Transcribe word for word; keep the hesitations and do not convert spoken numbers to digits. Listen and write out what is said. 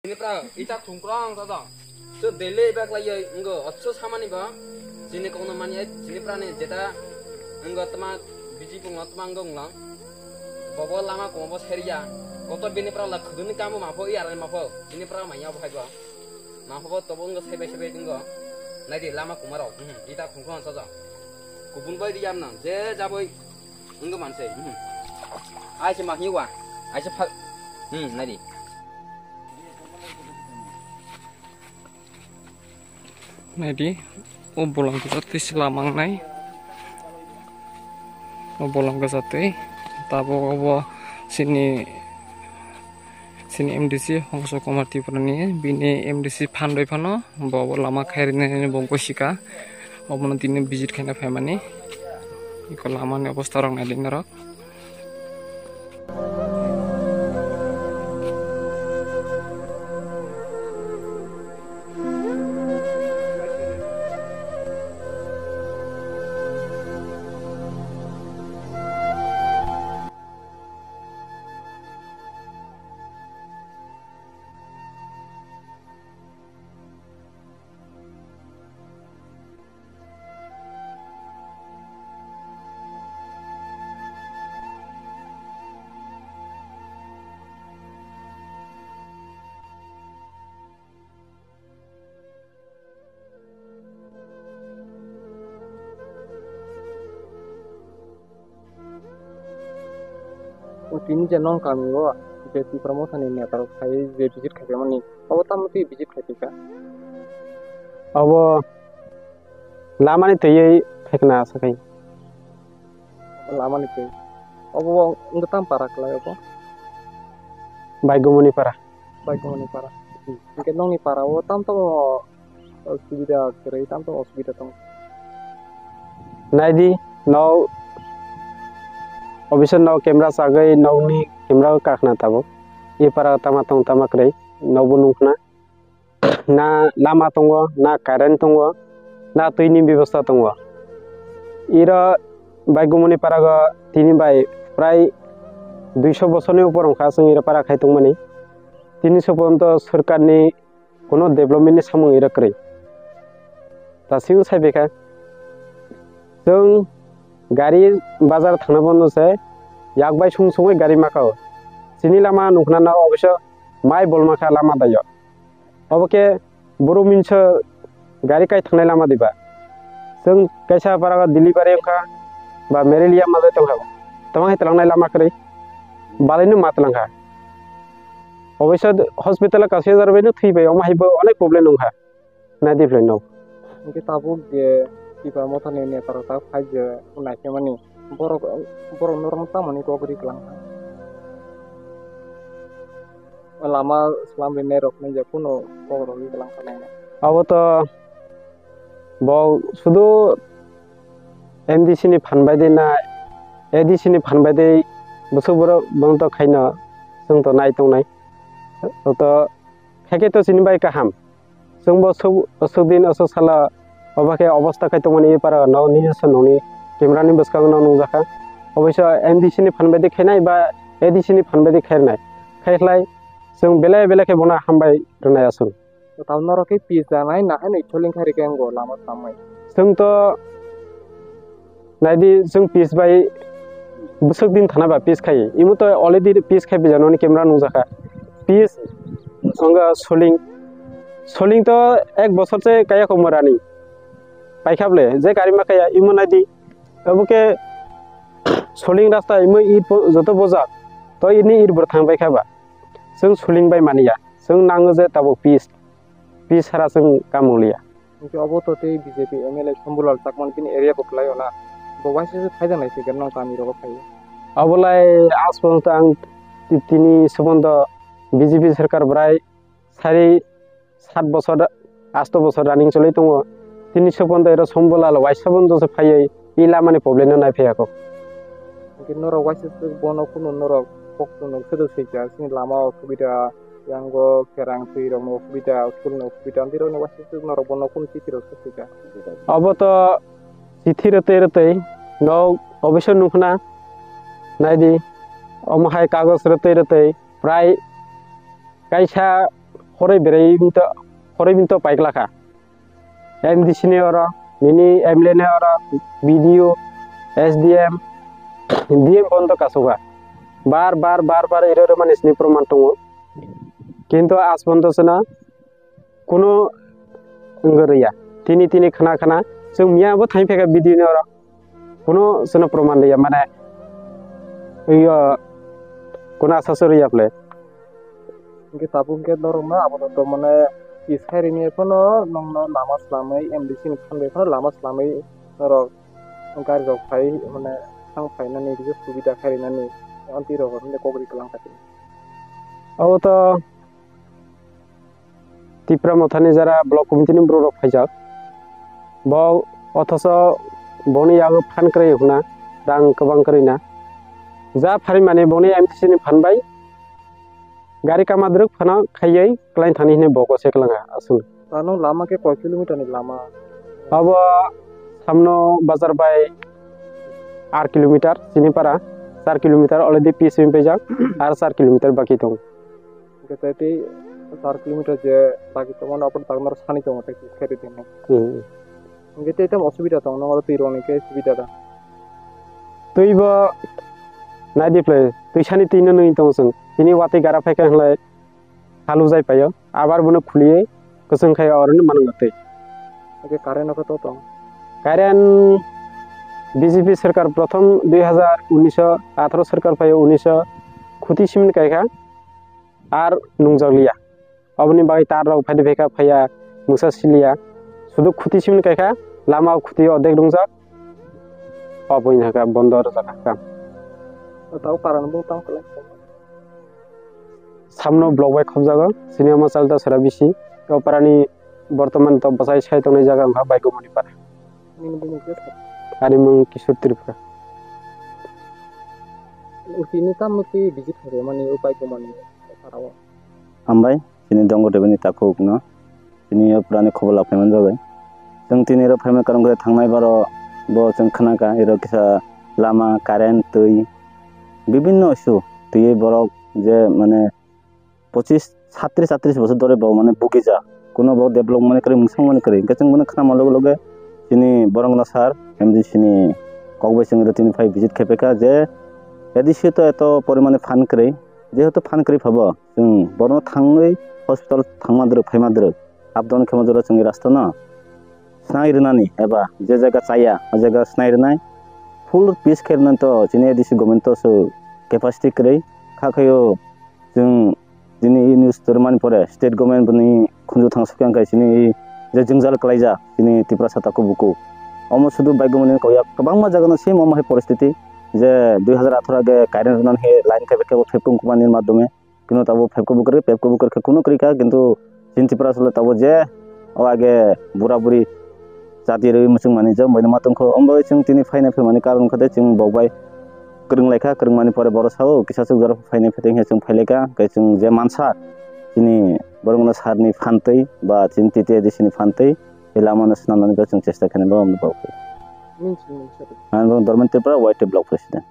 Chini pra ita thungkrong to do. So daily bag lai yoi ngo otso samani ba. Chini kono mani ai chini pra ni jeta ngo tma biji pung tma ngo nglang. Bobo lama komo bo seria. Koto bini pra la khuduni kamo ma pho i arani ma pho. Chini pra ma ya bo hai ba. Ma pho bo to bo ngo sebe sebe ngo. Nai di lama komo rok. Hmm, ita thungkrong to do. Kubun bai di yam nang je jaboi ngo man se. Hmm. Ai se ma hi wa. Ai se phal. Hmm, nai di. Naidi, o bolong kisa twi se lama wngnai. O bolong kisa twi. Tabuk obo chini, chini M D C Hongso Kumar Tripura ni, bini M D C phan rwi phano, bo obo lama khai rwni bo wngkha sika. Obono tini visit khaina phaimani. Iko lama ni obostha rok naidi norok. O tini je nong kami o je Tipra Motha ni neta rok phai je visit khai mani, abo tamo twi visit khai ka? Abo lama ni twi khai khna sa khai. Lama ni twi. Obo wng tam para klai obo? Baigumuni para. Baigumuni para. Hingke nongni para o tam tamo osubida kwrwi, tam tamo osubida tongo. Naidi, nok office nok camera chagwi nokni camera o kakhna tabuk. I para tama tong tama kwrwi, nokbo nungkhna. Na lama tongo, na current tongo, na twini bebosta tongo. Iro bai gumuni parago tini bai prai duiso bosorni upor wngkha chwng iro para khai tongmani. Tini soporjonto sorkarni kuno developmentni samung iro kwrwi. Dasim sai phaikha. Chwng gari bazar thangna bono se yak bai sung sungwi gari makao. Chini lama nukna na oboiso mai bolma kha lama daio. Obo khe boro minso gari kai thangnai lama diba. Chwng kaisa para delivery wngkha ba malaria malai tongkha. Tamo hai tlangnai lama kwrwi balaino ma tlangkha. Oboiso hospital kaisa jar baino thwi bai omo hai bo onek problem wngkha. Naidi phlai no. Hingke tabuk je Tipra Mothani neta rok tak phai je naikhe mani borok, borok norok tamoni kok ri kwlangkha. Lama slam rinai rok nung je kuno kok rok ri kwlangkha nai. Abo to bo sudu M D C ni phan bai de na A D C ni phan bai de bwswk borok bono to khaino chwng to nai tongnai. To khaikhe to chini bai kaham. Chwngbo aswk, aswk din, aswk salo obo khe obosta khai tongmani, e para no nini se nokni camera ni bwskango no nukjakha. Oboiso M D C ni phan bai de khainai ba A D C ni phan bai de khairnai. Khaikhlai chwng belai belai khe bono hambai rwnai aswk. Tamo norok khe pis janai, nahai no itholing khai rikhe wngbo lama samai. Chwng to naidi, chwng pis bai bwswk din thana ba pis khai. Imo to already pis khai bijak nokni camera nukjakha. Pis wngkha soling. Soling to ek bosor se kaya kho mora ni. Paikha ble, je gari ma kaya, imo naidi. Obo khe soling rasta imo it bo-, joto bojak. To ini it bo thang paikha ba. Chwng soling bai mani ya. Chwng nango je tabuk pis. Pis sara chwng kamung liya. Hingke obo to tei B J P M L A Shambhulal Chakmani bini area bo kwlai o na. Bo waisa se phaijak nai se nong kami rogo phai. Obolai aaj porjonto ang ti-, tini sobondo B J P sarkar bwrai sari sat bosor, asto bosor running choli tongo. Tini sobondo ero Shambhulal waisa bondo se phaiwi i lamani problem no nai phaiya kok. Hingke norok waisa se bono kunu norok kok chwng nok sedok swijak chini lama o subida. Yango kerang twi rok no kubita, school no kubita, amtwi rok no waisa suk norok bono kun titi rok suk sika. Obo to chithi rwtwi rwtwi no oboiso nukna naidi, omo hai kagoj rwtwi rwtwi prai kaisa phoroi berai bini to, phoroi bini to paikla kha. M D C ni oro, nini M L A ni oro, B D O, S D M, D M pono kasu kha. Bar bar bar bar iro iro mani sini proman tongo. Kintu as pono to sino kuno wngwi rwya. Tini tini khna khna chwng miya bo thang phaikha video ni oro. Kuno chwngno proman rwya, mane, iyo, kuno asa se rwya phle. Hwnkhe tabuk hwnkhe norokno apato mane, is khairimi phano nongno lama swlamwi, M D C ni phan bai phano lama swlamwi norok gari rok phai, mane, thang phainani kisa subida khairwnani, amtwi rok hwnwi kok ri kwlang kha. Abo to Tipra Mothani jara block committee ni borok rok phaijak. Bo othoso boni yago phan kwrwi hwnna, rang kwbang kwrwi na. Ja phari mani boni M D C ni phan bai gari kama drwk phano khaiwi kwlain thani hwnwi bo kose kwlanga aswk. Ano lama khe koi kilometer ni lama? Abo samno bazar bai ar kilometer, chini para char kilometer already P S wng paijak, ar char kilometer baki tongo. Hwnkhe tei tei char kilometer je bagi tongmani, obo tak norok sani tongo tei khe ri tongmani. Hmm. Hwnkhe tei tamo osubida tongo, norok twi rwni khe subida da? Twi bo nai di phlai, twi sani twi no nwi tongo chwng. Tini watwi gara phai kha hwnlai halu jai paio, abar bono khuliwi kwchwng khai oroni manwng twi. Hwnkhe current no khe to tong? Current B J P sarkar prothom dui hazar unis atharo sarkar phai unis khuti simni kai kha. Ar nungjak liya. Oboni bagwi tar rok phaidi phaikha phaiya, mungsa siliya. Sudu khuti simni kai kha, lama o khuti odek rungjak. Oboni hakha bondo rwjak hakha. O tau para no bung tang kwlai. Samno block bai khobjago, sini omo Chalta Sora bisi. O parani bortoman to bwsai sai tongnai jaga wngkha Baigomani para. Nini bumung khe sa? Ani mung Kishore Tripura. Tini tamo twi visit khaimani o Baigomani para o? Hambai, chini Dongo T V ni takhukno, chini o purani khobor lak phaimani bagwi. Chwng tini oro phaimani karon khe thangnai baro bo chwng khna kha, iro kisa lama, current, twi, bibinno issue twiwi borok je mane pochis, satris, atris bosor dhore bo mane bugijak. Kuno bo development kwrwi, mungsangmani kwrwi. Hwnkhe chwng bono khnama loge loge chini Borongno sir, M D C ni kok bai chwng iro tini phai visit khai paikha je A D C to eto porimane phan kwrwi, jehetu phan kwrwi phabo chwng borokno thangwi hospital thangma dwrwk phaima dwrwk. Up down khaima jora chwngni rasta no swnai rwnani eba je jaga chaya o jaga swnai rwnai full pitch khe rwnani to chini A D C government to so capacity kwrwi kha khaio. Chwng chini e news to rwmani pore state government boni khunju thang sukya khe chini e je jwngjal kwlaijak chini Tiprasa takhuk bukhuk omo sudu Baigomani kauya kwbangma jaga no same omo hai poristiti je dui hazar atharo ge current rwnani he line khai khe bo phepkung kumani madhyome. Kino tabo phepkhe bukur, phepkhe bukur khe kunu kwrwi kha, kintu chini Tiprasa le tabo je o age bura buri chati rwi muchung mani je bai ma tongkho. Ombai chwng tini phaina phaimani karon kha de chwng bok bai kwrwng lai kha, kwrwng mani pore boro sao kisa chwk jora phaina phaiteng he chwng phai lai kha, khe chwng je mansa chini Borongno sir ni phan twi ba chini T T A D C ni phan twi e lama no swnam nani chwng chesta khainai bo. Ani bo Dharmendra Tripura, Y T block president.